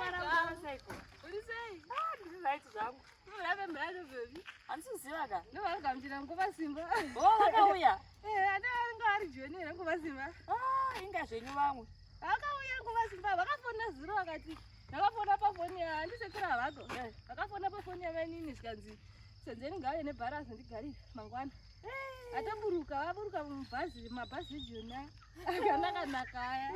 Uri sei? Ah, ndiri right zvangu. Murabe murabe baby. Handisiziva ka. Ndovagamuchira nguva simba. Oh, vakauya. Eh, ana anga ari joni here nguva simba. Ah, inga zvenyu vamwe. Vakauya nguva simba, vakafona zuro vakati ndakafona pafoni ya handisekura havako. Eh. Vakafona pafoni yamainini zvikanzi senzeni ngauye nebharazi ndigarire mangwana. Ataburuka, vaburuka mubhazi, mabhazi ejoni aya. Akanaka naka aya.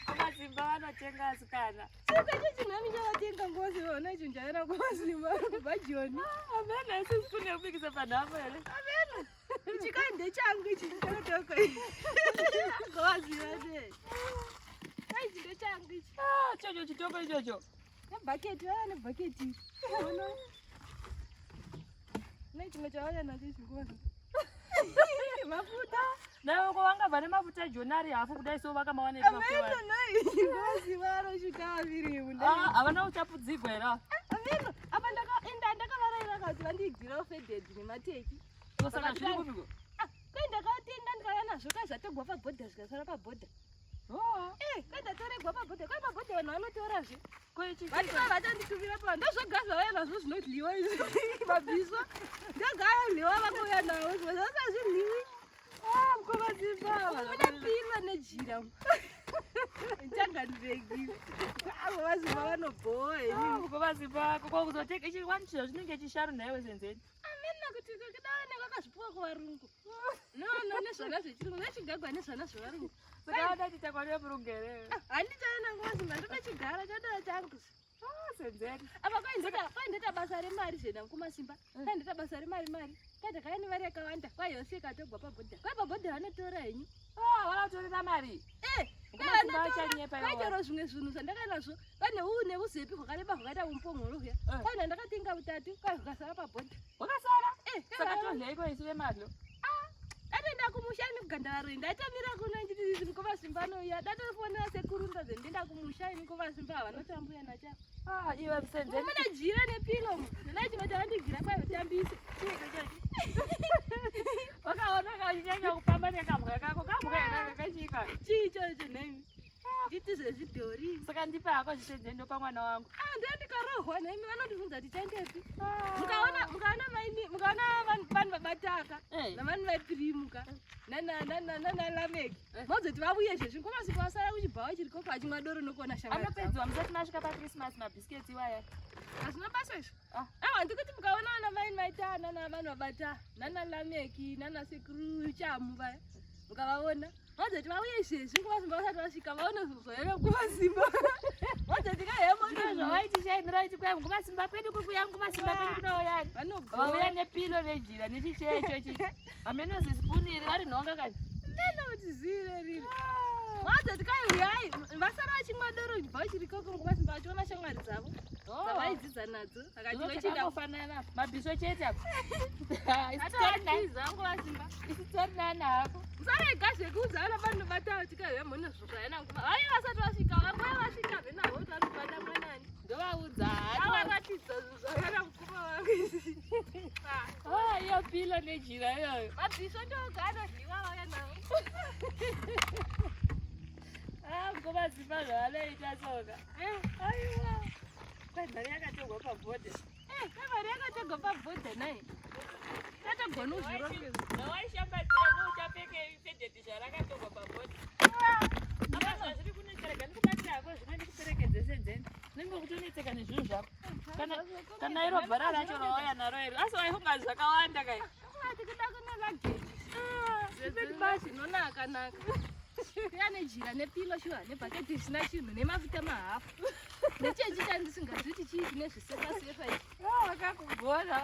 Vamasimba vanotenga asikana. Saka icho chinhani chavatenga nguva simba, ona icho njaira nguva simba kubva joni. Amene isusu kune kubikisa panhamo here? Chikande changu ichi chakatoko. Nguva simba ne. Kai chindo changu ichi. Ah, chocho chitoko ichocho. Nebhaketi, vaya nebhaketi. Ona. Ne chimwe chavauya nacho ichi nguva simba. Mafuta. Nawe ko vangabva nemafuta ejoni ari hafu kudai so vakamawana epi mafuta Ameno aya? nai. Nguva simba anoshuta aviri munda. Ah, havana uchapudzigwa here? Ameno, apa ndakaenda ndakavaraira kuti vandiigirawo fedhedhi nemateki. So saka zviri kupiko? Ah, kai ndakatenga ndikauya nazvo kai zvatogwa pabhodha zvikasara pabhodha. Oh, Eh, kai ndatoregwa pabhodha, kai pabhodha vanhu vanotorazve. ko ichi Vati vai vatanditumira pa ndozvoga zvauya nazvo zvinodliwa izvi mabhiswa. Ndoga ayodliwa vakauya nawo zvimwe zvose hazvidliwi. Ah, mukoma Simba. Mune pilo nejira. Changandiregi. Avo vaZimba vanobhowa Ah, henyu. mukoma Simba, ko kuzoteka ichi wani chiro chinenge chisharu nhaiwe senzeni. Amena kuti kudaone vakazvipuwa kuvarungu. No, no, nezvana zvechirungu, nechigagwa nezvana zvevarungu. Saka vadati takwanira murungu here? Handichaona nguva Simba, ndoda chigara chododa changu. Ah, senzeni. Apa kwaindoita basa remari zvena mukoma Simba. Kwaindoita basa remari mari. Kwai ndakauya nemari yakawanda. Kwai yose ikatogwa pabhodha. Kwai pabhodha vanotora henyu. Ah, vanotorera mari. Eh, kwai Mukoma Simba vanotora. vachanyepa Kwai ivo. chero zvimwe zvinhu zvandakanazvo. Pane huu neuzepi hwakareba hwakaita umupongoro huya. Eh. Kwai ndandakatenga utatu. Kwai hukasara pabhodha. Wakasara. Eh, kwai Saka vano- todyeiko isu vemadlo? Datoenda kumusha ini kugandara roi ndatamira kuno nditi mukoma Simba anouya datofonera sekuru ndaze ndienda kumusha ini mukoma Simba havanotambuya nacha. Ah, iwe senzeni. Muna jira nepilo nana chimwe chavandigira kwai vatambise. Wakaona kachinyanya kufamba nekambwa kako, kambwa here kakachika. Chii ichocho nemi? Nditi zvezvidhori. Saka ndipe hako zvisenzeni ndopa mwana wangu. Ah, ndiyo ndikarohwa nemi vanondibvunza kuti chaendepi. Mukaona mukaona maini mukaona vanhu vanhu vabataka Eh. navanhu vaipirimuka nana nana nana Lameki. Mozoti vavuye zvezvi mukoma Simba vasara kuchibhawa chiriko achimwa doro nokuona shamwari dzavo. Anopedzwa musati masvika paChristmas mabhisiketsi iwaya. Hazvina basa izvo. Ah. Aiwa ndikuti mukaona vana maini maita nana vanhu vabata nana Lameki nana sekuru Chamu vaya mukavaona vazoti vauye izvezvi nguva simba vasati vasvika vaone zvoera nguva simba vazoti Ndizvo zvavaitishainira vaiti kwai mukoma Simba kwedu kukuya mukoma Simba kwedu kunouyani. Vauya vanobva nepilo nejira nechicheya ichochi. Hameno zisipuni iri vari nhonga kani. nena kuti zire riri vazoti kai uyai vasara vachimwa doro bva vachirikoko nguva simba vachiona shamwari dzavo dzavaidzidza nadzo vakati vachinda Zvakangofanana mabhiso chete apa. Isu tori nani- atiza nguva simba isu tori nani hako. musarega zvekuudza vana vanobata vatikauya mune zvokayana nguva vaive vasati vasvika vanguva vasvika venavo kuti vanobata mwanani Ndovaudza. avaratidza zvinhu zvakana mukoma wangu izvi Ah, iyo pilo nejira iyoyo. mabhiso ndoga anodyiwa vauya nawo Ah, mukoma Simba zvavanoita soka. Aiwa. Kwai mari yakatorwa pabhodha. mari yakatogwa pabhodha nai tatogona uzvirongedza Zvawaishambadzira nouchapfeke fedhedhi zvarakatorwa pabhodha. Apa zvazviri kunetsa rega ndikubatira hako zvimwe ndikuperekedze senzeni. Unenge kutonetseka nezvinhu zvako. Kana iro bhara racho rawauya naro iri. Asi waifunga zvakawanda kai. tikuda kune luggage zvepeti zvinonaka naka kuya nejira nepilo shuwa nebhaketi risina chinhu nemafuta mahafu nechechi chandisingazivi kuti chii chine zvisefa sefa ichi Ah, vakakugona.